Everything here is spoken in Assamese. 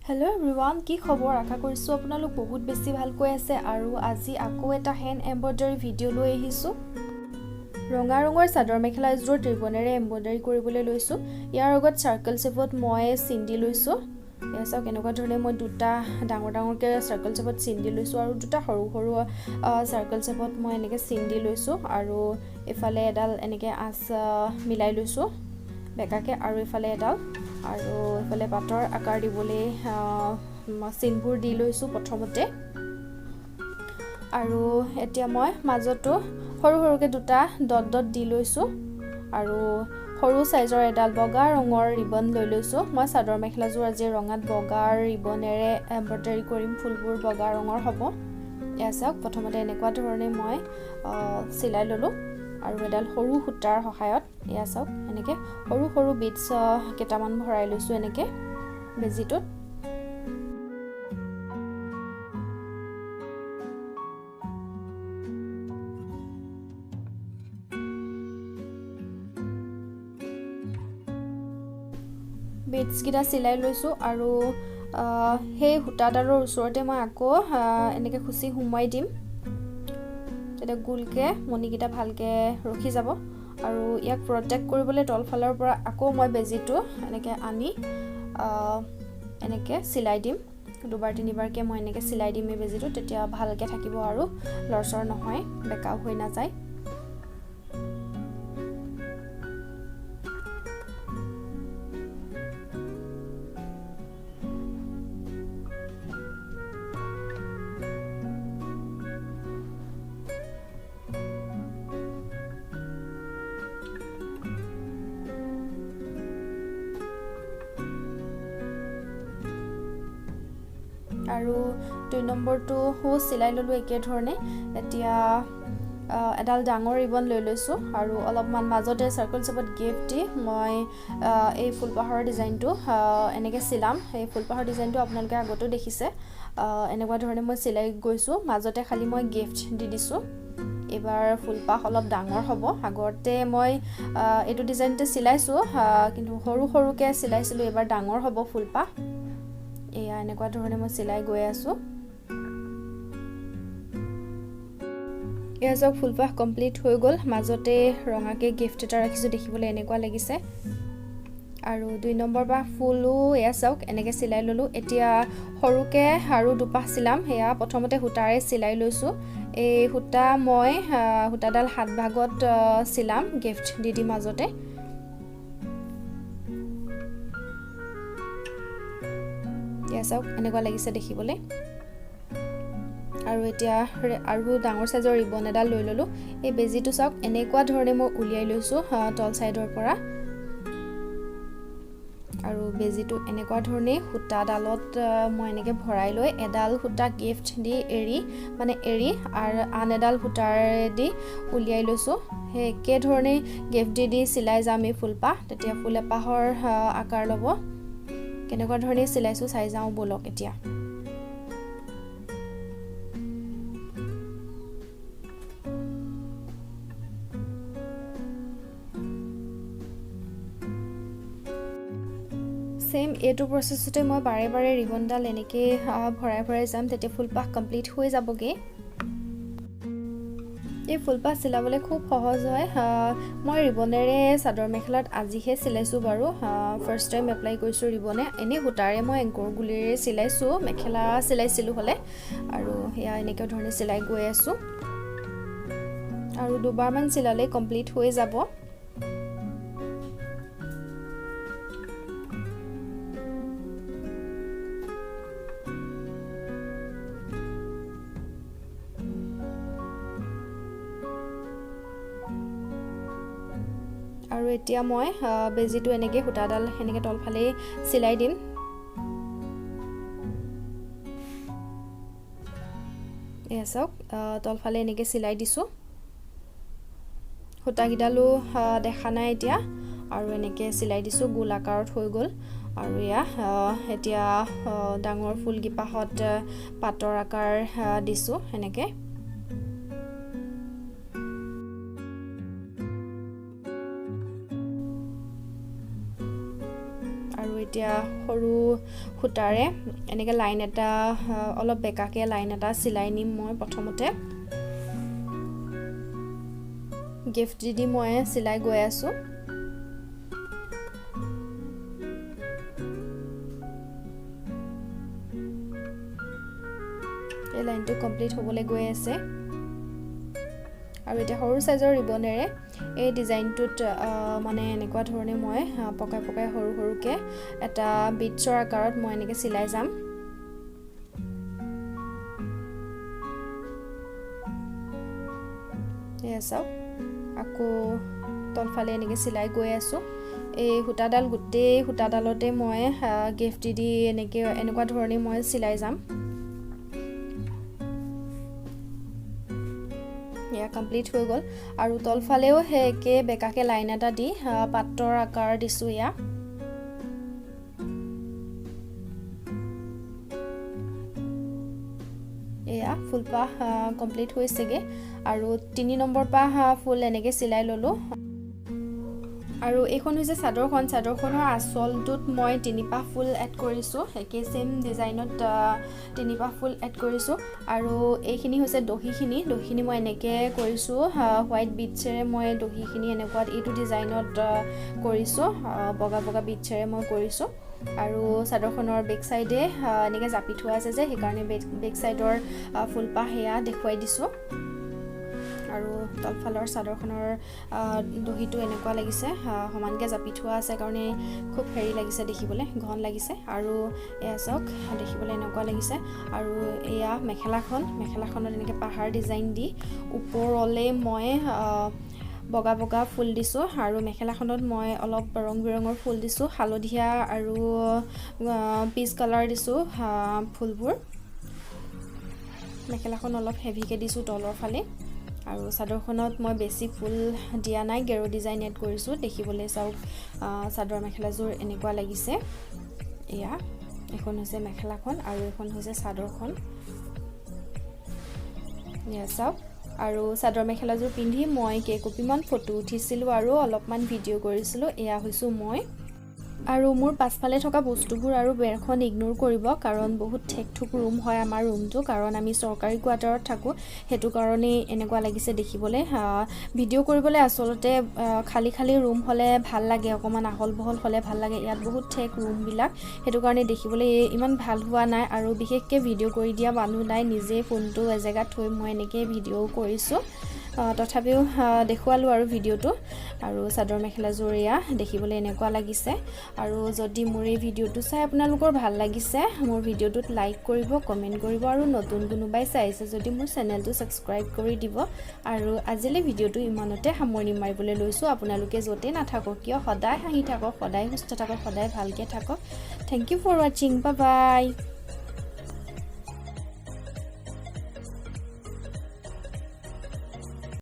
হেল্ল' এভৰিৱান, কি খবৰ? আশা কৰিছোঁ আপোনালোক বহুত বেছি ভালকৈ আছে। আৰু আজি আকৌ এটা হেণ্ড এম্ব্ৰইডাৰী ভিডিঅ' লৈ আহিছোঁ। ৰঙা ৰঙৰ চাদৰ মেখেলা এযোৰ ৰিবনেৰে এম্ব্ৰইডাৰী কৰিবলৈ লৈছোঁ। ইয়াৰ আগত চাৰ্কেল শ্বেপত মই চিন দি লৈছোঁ। এয়া চাওক, এনেকুৱা ধৰণে মই দুটা ডাঙৰ ডাঙৰকৈ চাৰ্কেল শ্বেপত চিন দি লৈছোঁ আৰু দুটা সৰু সৰু চাৰ্কেল শ্বেপত মই এনেকৈ চিন দি লৈছোঁ। আৰু এইফালে এডাল এনেকৈ আঁচ মিলাই লৈছোঁ বেকাকৈ, আৰু এইফালে এডাল, আৰু এইফালে পাতৰ আকাৰ দিবলৈ চিনবোৰ দি লৈছোঁ প্ৰথমতে। আৰু এতিয়া মই মাজতো সৰু সৰুকৈ দুটা ডট ডট দি লৈছোঁ আৰু সৰু চাইজৰ এডাল বগা ৰঙৰ ৰিবন লৈ লৈছোঁ। মই চাদৰ মেখেলাযোৰ আজি ৰঙাত বগা ৰিবনেৰে এম্ব্ৰইডাৰী কৰিম, ফুলবোৰ বগা ৰঙৰ হ'ব। এয়া চাওক, প্ৰথমতে এনেকুৱা ধৰণে মই চিলাই ল'লোঁ আৰু এডাল সৰু সূতাৰ সহায়ত এয়া চাওক, এনেকৈ সৰু সৰু বিটছ কেইটামান ভৰাই লৈছোঁ এনেকৈ বেজীটোত। বিটছকেইটা চিলাই লৈছোঁ আৰু সেই সূতাডালৰ ওচৰতে মই আকৌ এনেকৈ খুচি সুমুৱাই দিম, তেতিয়া গোলকৈ মণিকেইটা ভালকৈ ৰখি যাব। আৰু ইয়াক প্ৰটেক্ট কৰিবলৈ তলফালৰ পৰা আকৌ মই বেজীটো এনেকৈ আনি এনেকৈ চিলাই দিম। দুবাৰ তিনিবাৰকৈ মই এনেকৈ চিলাই দিম এই বেজীটো, তেতিয়া ভালকৈ থাকিব আৰু লৰচৰ নহয়, বেকাও হৈ নাযায়। আৰু 2 নম্বৰটো চিলাই ল'লোঁ একেধৰণে। এতিয়া এডাল ডাঙৰ ৰিবন লৈ লৈছোঁ আৰু অলপমান মাজতে চাৰ্কল শ্বেপত গেপ দি মই এই ফুলপাহৰ ডিজাইনটো এনেকৈ চিলাম। এই ফুলপাহৰ ডিজাইনটো আপোনালোকে আগতেও দেখিছে। এনেকুৱা ধৰণে মই চিলাই গৈছোঁ, মাজতে খালি মই গিফ্ট দি দিছোঁ। এইবাৰ ফুলপাহ অলপ ডাঙৰ হ'ব। আগতে মই এইটো ডিজাইনতে চিলাইছোঁ, কিন্তু সৰু সৰুকৈ চিলাইছিলোঁ, এইবাৰ ডাঙৰ হ'ব ফুলপাহ। এয়া এনেকুৱা ধৰণে মই চিলাই গৈ আছোঁ। এয়া চাওক, ফুলপাহ কমপ্লিট হৈ গ'ল। মাজতে ৰঙাকৈ গিফ্ট এটা ৰাখিছোঁ, দেখিবলৈ এনেকুৱা লাগিছে। আৰু 2 নম্বৰ পাহ ফুলো এয়া চাওক এনেকৈ চিলাই ল'লোঁ। এতিয়া সৰুকৈ আৰু দুপাহ চিলাম। সেয়া প্ৰথমতে সূতাৰে চিলাই লৈছোঁ। এই সূতা মই সূতাডাল 7 ভাগত চিলাম, গিফ্ট দি দি মাজতে। এয়া চাওক এনেকুৱা লাগিছে দেখিবলৈ। আৰু এতিয়া আৰু ডাঙৰ চাইজৰ ৰিবন এডাল লৈ ল'লোঁ। এই বেজীটো চাওক এনেকুৱা ধৰণে মই উলিয়াই লৈছোঁ তল চাইডৰ পৰা। আৰু বেজীটো এনেকুৱা ধৰণেই সূতাডালত মই এনেকৈ ভৰাই লৈ এডাল সূতা গিফ্ট দি এৰি আৰু আন এডাল সূতাৰেদি উলিয়াই লৈছোঁ। সেই একেধৰণেই গিফ্ট দি দি চিলাই যাম এই ফুলপাহ, তেতিয়া ফুল এপাহৰ আকাৰ ল'ব। কেনেকুৱা ধৰণে চিলাইছোঁ চাই যাওঁ ব'লক। এতিয়া ছেইম এইটো প্ৰচেছতে মই বাৰে বাৰে ৰিবনডাল এনেকৈ ভৰাই ভৰাই যাম, তেতিয়া ফুলপাহ কমপ্লিট হৈ যাবগৈ। এই ফুলপাহ চিলাবলৈ খুব সহজ হয়। মই ৰিবনেৰে চাদৰ মেখেলাত আজিহে চিলাইছোঁ বাৰু, ফাৰ্ষ্ট টাইম এপ্লাই কৰিছোঁ ৰিবনে। এনেই সূতাৰে মই এংকৰ গুলিৰে চিলাইছোঁ, মেখেলা চিলাইছিলোঁ হ'লে। আৰু সেয়া এনেকুৱা ধৰণে চিলাই গৈ আছোঁ আৰু দুবাৰমান চিলালেই কমপ্লিট হৈ যাব। আৰু এতিয়া মই বেজীটো এনেকৈ সূতাডাল এনেকৈ তলফালেই চিলাই দিম। এয়া চাওক, তলফালে এনেকৈ চিলাই দিছোঁ। সূতাকেইডালো দেখা নাই এতিয়া। আৰু এনেকৈ চিলাই দিছোঁ, গোল আকাৰত হৈ গ'ল। আৰু এয়া এতিয়া ডাঙৰ ফুলকেইপাহত পাতৰ আকাৰ দিছোঁ এনেকৈ। আৰু এতিয়া সৰু সূতাৰে এনেকৈ লাইন এটা, অলপ বেকাকৈ লাইন এটা চিলাই নিম। মই প্ৰথমতে গিফ্ট দি দি মই চিলাই গৈ আছোঁ। এই লাইনটো কমপ্লিট হ'বলৈ গৈ আছে। আৰু এতিয়া সৰু চাইজৰ ৰিবনেৰে এই ডিজাইনটোত মানে এনেকুৱা ধৰণে মই পকাই পকাই সৰু সৰুকৈ এটা বিটছৰ আকাৰত মই এনেকৈ চিলাই যাম। এয়া চাওক, আকৌ তলফালে এনেকৈ চিলাই গৈ আছোঁ। এই সূতাডাল, গোটেই সূতাডালতে মই গিফ্ট দি দি এনেকৈ এনেকুৱা ধৰণে মই চিলাই যাম। এয়া কমপ্লিট হৈ গ'ল। আৰু তলফালেও সেই একে বেকাকৈ লাইন এটা দি পাতৰ আকাৰ দিছোঁ। এয়া এয়া ফুলপাহ কমপ্লিট হৈছেগৈ। আৰু 3 নম্বৰ পাহ ফুল এনেকৈ চিলাই ল'লোঁ। আৰু এইখন হৈছে চাদৰখন। চাদৰখনৰ আঁচলটোত মই 3 পাহ ফুল এড কৰিছোঁ, একে ছেইম ডিজাইনত 3 পাহ ফুল এড কৰিছোঁ। আৰু এইখিনি হৈছে দহিখিনি। দহিখিনি মই এনেকৈ কৰিছোঁ, হোৱাইট বিটছেৰে মই দহিখিনি এনেকুৱাত এইটো ডিজাইনত কৰিছোঁ, বগা বগা বিটছেৰে মই কৰিছোঁ। আৰু চাদৰখনৰ বেক চাইডে এনেকৈ জাপি থোৱা আছে যে, সেইকাৰণে বেক চাইডৰ ফুলপাহ সেয়া দেখুৱাই দিছোঁ। আৰু তলফালৰ চাদৰখনৰ দহিটো এনেকুৱা লাগিছে, সমানকৈ জাপি থোৱা আছে কাৰণে খুব হেৰি লাগিছে দেখিবলৈ, ঘন লাগিছে। আৰু এয়া চাওক, দেখিবলৈ এনেকুৱা লাগিছে। আৰু এয়া মেখেলাখন। মেখেলাখনত এনেকৈ পাহাৰ ডিজাইন দি ওপৰলৈ মই বগা বগা ফুল দিছোঁ। আৰু মেখেলাখনত মই অলপ ৰং বিৰঙৰ ফুল দিছোঁ, হালধীয়া আৰু পিচ কালাৰ দিছোঁ ফুলবোৰ। মেখেলাখন অলপ হেভিকৈ দিছোঁ তলৰ ফালে। আৰু চাদৰখনত মই বেছি ফুল দিয়া নাই, গেৰ ডিজাইন এড কৰিছোঁ। দেখিবলৈ চাওক, চাদৰ মেখেলাযোৰ এনেকুৱা লাগিছে। এয়া এখন হৈছে মেখেলাখন আৰু এখন হৈছে চাদৰখন। এয়া চাওক। আৰু চাদৰ মেখেলাযোৰ পিন্ধি মই কেইকপিমান ফটো উঠিছিলোঁ আৰু অলপমান ভিডিঅ' কৰিছিলোঁ। এয়া হৈছোঁ মই। আৰু মোৰ পাছফালে থকা বস্তুবোৰ আৰু বেৰখন ইগন'ৰ কৰিব, কাৰণ বহুত ঠেক ঠুক ৰুম হয় আমাৰ ৰুমটো, কাৰণ আমি চৰকাৰী কোৱাৰ্টাৰত থাকোঁ, সেইটো কাৰণেই এনেকুৱা লাগিছে দেখিবলৈ। ভিডিঅ' কৰিবলৈ আচলতে খালী খালী ৰুম হ'লে ভাল লাগে, অকণমান আহল বহল হ'লে ভাল লাগে। ইয়াত বহুত ঠেক ৰুমবিলাক, সেইটো কাৰণে দেখিবলৈ ইমান ভাল হোৱা নাই। আৰু বিশেষকৈ ভিডিঅ' কৰি দিয়া মানুহ নাই, নিজেই ফোনটো এজেগাত থৈ মই এনেকেই ভিডিঅ' কৰিছোঁ। তথাপিও দেখুৱালোঁ আৰু ভিডিঅ'টো। আৰু চাদৰ মেখেলাযোৰ এয়া দেখিবলৈ এনেকুৱা লাগিছে। আৰু যদি মোৰ এই ভিডিঅ'টো চাই আপোনালোকৰ ভাল লাগিছে, মোৰ ভিডিঅ'টোত লাইক কৰিব, কমেণ্ট কৰিব আৰু নতুন কোনোবাই চাইছে যদি মোৰ চেনেলটো ছাবস্ক্ৰাইব কৰি দিব। আৰু আজিলৈ ভিডিঅ'টো ইমানতে সামৰণি মাৰিবলৈ লৈছোঁ। আপোনালোকে য'তেই নাথাকক কিয়, সদায় হাঁহি থাকক, সদায় সুস্থ থাকক, সদায় ভালকৈ থাকক। Thank you for watching, bye bye.